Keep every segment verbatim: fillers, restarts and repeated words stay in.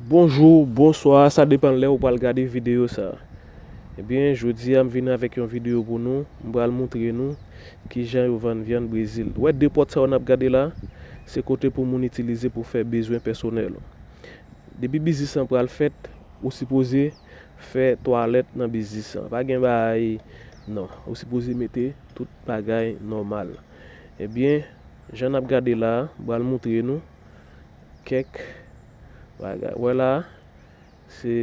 Bonjou, bonswa, sa depann lè ou pral gade videyo sa. Ebyen, jodi a m vin avèk yon videyo pou nou. M pral moutre nou kijan yo vann vyann Brezil. Wè de pòt sa yo n ap gade la, se kote pou moun itilize pou fè bezwen pèsonèl ou. Depi biznis lan pral fèt, ou sipoze fè twalèt nan biznis lan. Pa gen bagay, non. Ou sipoze mete tout bagay nòmal. Ebyen, jan n ap gade la a, m pral moutre nou kèk bagay. Wè la a, se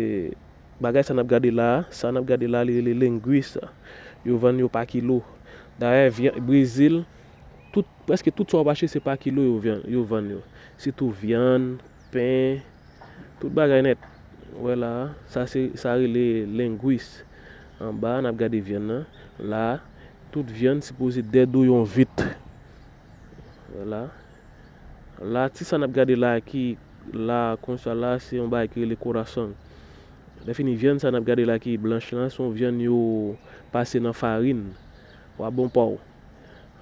bagay sa n ap gade la a, sa n ap gade la a, li rele linguiça. Yo vann yo pa kilo. Dayè, vyan-, Brezil, tout, prèske tout sa w ap achte, se pa kilo yo vyan-, yo vann yo. Sitou vyann, pen, tout bagay nèt. Wè la a, sa se, sa rele linguiça. Anba, n ap gade vyann nan. La a, tout vyann sipoze dèdou yon vit. Wè la a. La, ti sa n ap gade la a ki la konsa la, se yon bagay ki rele coração. Lè fini, vyann sa n ap gade la ki blanch lan, se yon vyann yo pase nan farin. W a bon pa w.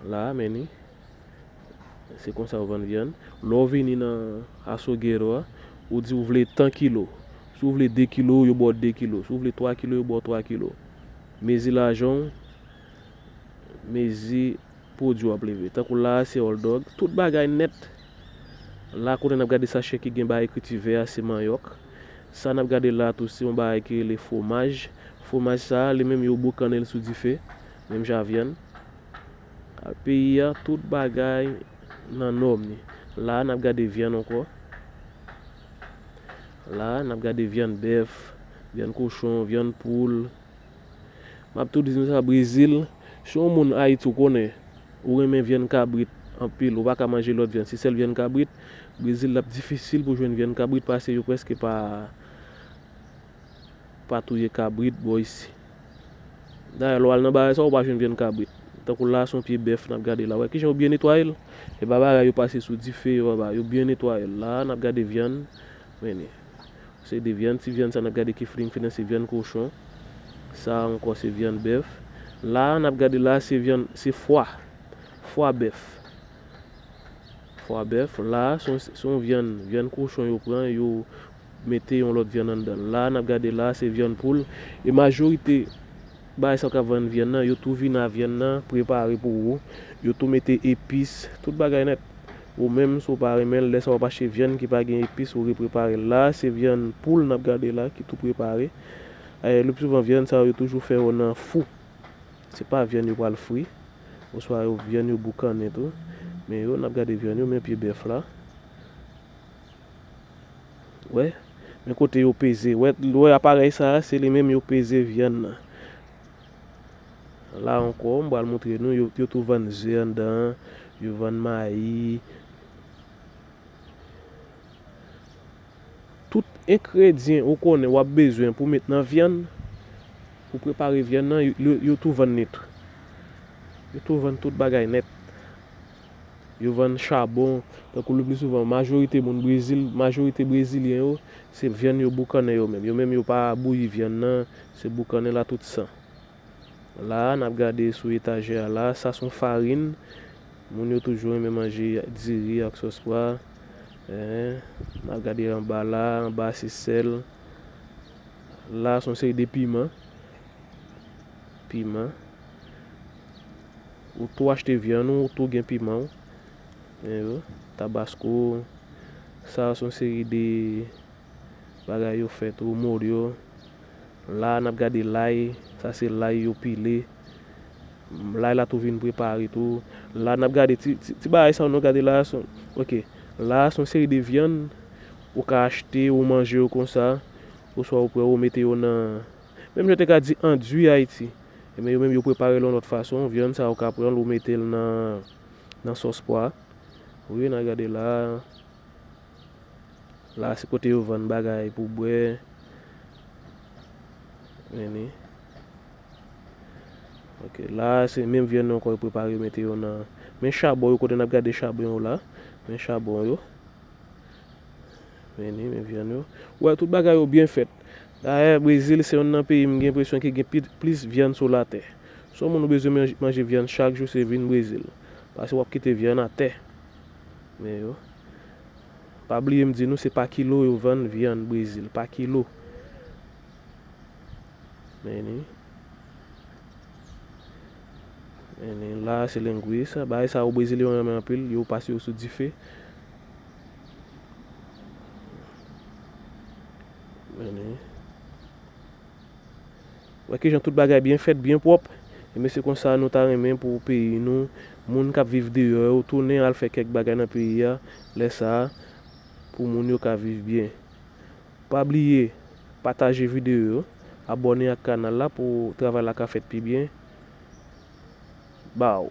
La, men ni. Se konsa yo vann vyann. Lè w vini nan açougueiro a, ou di ou vle tan kilo. Si w vle de kilo, yo ba w de kilo. Si w vle twa kilo, yo ba w twa kilo. Mezi lajan w, mezi pwodui w ap leve. Tankou la a, se hot dog. Tout bagay nèt. La, kote n ap gade sachè ki gen bay ekriti vè a, se manyòk. Sa n ap gade la tou, se yon bagay ki rele fwomaj. Fwomaj sa a, li menm yo boukannen l sou dife, menm jan vyann. A, peyi a, tout bagay nan nòm li. La a, n ap gade vyann ankò. La a, n ap gade vyann bèf, vyann kochon, vyann poul. M ap tou di nou sa, Brezil, si yon moun Ayiti ou konnen, ou renmen vyann kabrit anpil, ou pa ka manje lòt vyann, se sèl vyann kabrit, Brezil l ap difisil pou jwenn vyann kabrit paske yo prèske pa, pa touye kabrit bò isi. Dayè, lè w al nan bagay sa, ou pa jwenn vyann kabrit. Tankou la, se yon pye bèf n ap gade la. Wè kijan yo byen netwaye l? E pa bagay yo pase sou dife, yo pa, yo byen netwaye l. La, n ap gade vyann. Men li. Se de vyann, ti vyann sa n ap gade ki fling fling, se vyann kochon. Sa ankò se vyann bèf. La a n ap gade la a se vyann, se fwa. Fwa bèf. Fwa bèf. La a se yon, se yon vyann, vyann kochon yo pran, yo mete yon lòt vyann anndan l. La a n ap gade la a se vyann poul. E majorite bagay sa yo k ap vann vyann nan, yo tou vin a vyann nan prepare pou ou. Yo tou mete epis, tout bagay nèt. Ou menm, si w pa renmen l, lè sa w ap achte vyann ki pa gen epis, ou reprepare l. La a, se vyann poul n ap gade la, ki tou prepare. Ayè, le pli souvan, vyann sa yo, yo toujou fè yo nan fou. Se pa vyann yo pral fri, oswa yo, vyann yo boukannen tou. Men yo, n ap gade vyann yo, men pye bèf la. Wè, men kote yo peze. Wè, wè aparèy sa a, se li menm yo peze vyann nan. La ankò, m pral moutre nou, yo, yo tou vann ze anndan, yo vann mayi. Tout engredyan ou konnen w ap bezwen pou met nan vyann, pou prepare vyann nan, yo, yo, yo tou vann li tou. Yo tou vann tout bagay nèt. Yo vann chabon, tankou le pli souvan, majorite moun Brezil, majorite brezilyen yo, se vyann yo boukannen yo menm. Yo menm yo pa bouyi vyann nan, se boukannen la tout san. La a, n ap gade sou etajè a la, sa se yon farin. Moun yo toujou renmen manje diri ak sòs pwa. N ap gade anba la, anba se sèl. La se yon seri de piman. Piman. Ou tou achte vyann ou, ou tou gen piman ou. Men yo, tabasko. Sa se yon seri de bagay yo fè tou, molho. La a, n ap gade lay. Sa se lay yo pile. Lay la tou vin prepare tou. La a, n ap gade ti, ti, ti bagay sa yo nou gade la a, se, ok. La a, se yon seri de vyann ou ka achte, ou manje yo konsa. Oswa ou pran, ou mete yo nan, menm jan te ka di andui Ayiti. Ebyen, yo menm yo prepare l yon lòt fason. Vyann sa, ou ka pran l, ou mete l nan, nan sòs pwa. Wi, n a gade la. La, se kote yo vann bagay pou bwè. Men li. Ok, la, se menm vyann nan ankò, yo prepare, yo mete yo nan. Men chabon yo, kote n ap gade chabon yo la. Men chabon yo. Men li, men vyann yo. Ou wè, tout bagay yo byen fèt. Dayè, Brezil se youn nan peyi m gen enpresyon ki gen pi, plis vyann sou latè. Si yon moun ou bezwen manje, manje vyann chak jou, se vin Brezil. Paske w ap kite vyann atè. Men yo. Pa bliye m di nou se pa kilo yo vann vyann Brezil, pa kilo. Men ni. Men ni, la se lengui sa. Bagay sa yo Brezil yo renmen anpil, yo pase yo sou dife. Men ni. Wè kijan tout bagay byen fèt, byen pwòp. Ebyen se konsa nou ta renmen pou peyi nou. Moun k ap viv deyò yo tounen al fè kèk bagay nan peyi a. Lè sa a, pou moun yo ka viv byen. Pa bliye pataje videyo yo, abòne ak kanal la pou travay la ka fèt pi byen. Baw.